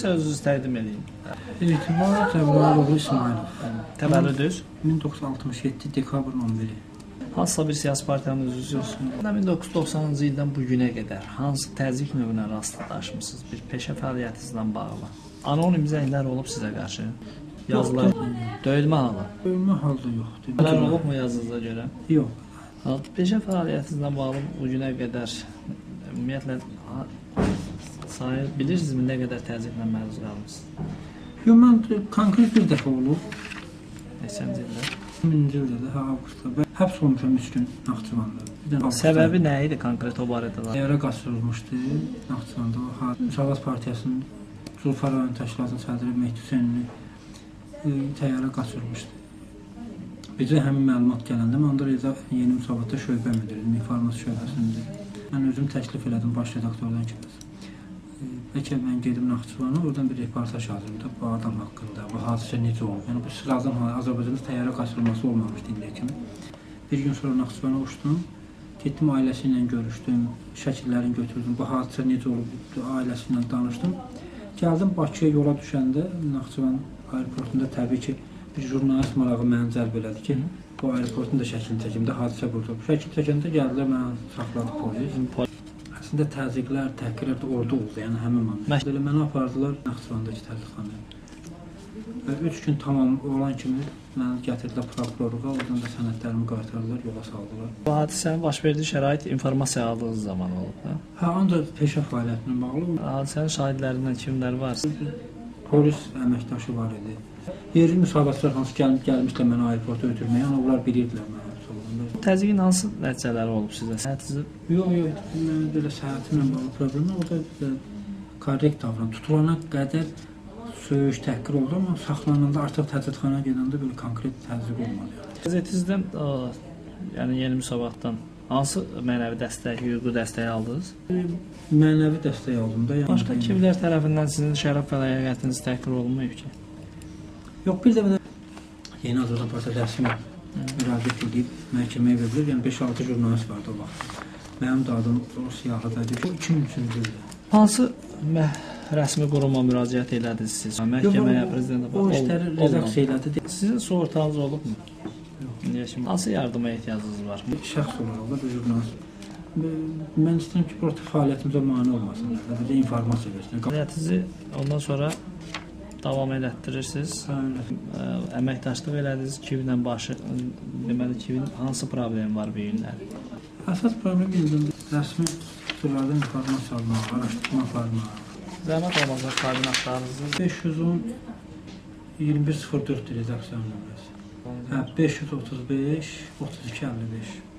Özünüzü təqdim edin. Etibar Cəbrayıloğlu İsmayılov. Təvəllüdünüz? 1967 dekabrın 11-i. Hansısa bir siyasi partiyanın üzvüsünüz? 1990-cı ildən bu günə qədər hansı təzyiq növünə rastlaşmısınız bir peşə fəaliyyətinizlə bağlı? Anonim zənglər olub sizə qarşı? Yazılar, döyülmə halı? Döyülmə halda yoxdur. Nələr olubmu yazınıza görə? Yox. Peşə fəaliyyətinizlə bağlı bu günə qədər ümumiyyətlə sayı bilirsinizmi nə qədər təzyiqlə məruz qalmısınız? Yox, mən konkret bir dəfə olub. Neçənci ildə? 2000-ci ildə də, hə, avqustda. Və həbs olmuşam 3 gün Naxçıvanda. Səbəbi nə idi konkret o barədə? Təyyarə qaçırılmışdı Naxçıvanda. O Müsavat Partiyasının Zulfa rayon təşkilatının sədri Mehdi Hüseynli təyyarə qaçırılmışdı. Bizə həmin məlumat gələndə mən onda Yeni Müsavatda şöbə müdürüydüm, informasiya şöbəsinin müdürü. Mən özüm təklif elədim baş redaktordan ki, bəlkə mən gedim Naxçıvana, oradan bir reportaj hazırlayım da bu adam haqqında, bu hadisə necə olub. Yəni bu sıradan Azərbaycanda təyyarə qaçırılması olmamışdı indiyə kimi. Bir gün sonra Naxçıvana uçdum, getdim ailəsi ilə görüşdüm, şəkillərini götürdüm, bu hadisə necə olub, ailəsi ilə danışdım. Gəldim Bakıya yola düşəndə Naxçıvan aeroportunda təbii ki, bir jurnalist marağı məni cəlb elədi ki, bu aeroportun da şəklini çəkim də, hadisə burada olub. Şəkil çəkəndə gəldilər, məni saxladı polis. Əslində təzyiqlər, təhqirlər də orada oldu, yəni həmin moment. Elə məni apardılar Naxçıvandakı təlifxanaya. Və 3 gün tamam olan kimi məni gətirdilər prokurorluğa, oradan da sənədlərimi qaytardılar, yola saldılar. Bu hadisənin baş verdiyi şərait informasiya aldığınız zaman olub, hə? Hə, ancaq peşə fəaliyyətinə bağlı. Hadisənin şahidlərindən kimlər var? Polis əməkdaşı var idi. Yerli müsavatçılar hansı gəlmişlər məni aeroporta ötürməyə, yəni onlar bilirdilər mənə həbs olanda. Təzyiqin hansı nəticələri olub sizə? Səhətinizi? Yox, yox, mənim belə səhətimlə bağlı problemim o da korrekt davran. Tutulana qədər söyüş, təhqir oldu, amma saxlananda artıq təcridxanaya gedəndə belə konkret təzyiq olmadı. Qəzetinizdən, yəni Yeni Müsavatdan hansı mənəvi dəstək, hüquqi dəstəyi aldınız? Mənəvi dəstək aldım da. Başqa kimlər tərəfindən sizin şərəf və ləyaqətiniz təhqir olunmayıb ki? Yox, bir də Yeni Azərbaycan Partiyası rəsmi müraciət edib məhkəməyə veriblər. Yəni 5-6 jurnalist vardı o vaxt. Mənim də adım o siyahıda idi. O 2003-cü ildə. Hansı rəsmi quruma müraciət elədiniz siz? Məhkəməyə, prezidentə? O işləri redaksiya elədi. Sizin sığortanız olubmu? Yox. Niyə şimdi? Hansı yardıma ehtiyacınız var? Şəxs olaraq da bir jurnalist. Mən istəyirəm ki, burada fəaliyyətimizə mane olmasınlar, bizə informasiya versinlər. Fəaliyyətinizi ondan sonra davam elətdirirsiniz. Əməkdaşlıq elədiniz, kiminlə başı, deməli, kimin hansı problemi var bu günlər? Əsas problem indi rəsmi strukturlardan informasiya almaq, araşdırma aparmaq. Zəhmət olmasa koordinatlarınızı 510 2104-dür redaksiyanın nömrəsi. Hə, 535 32 55.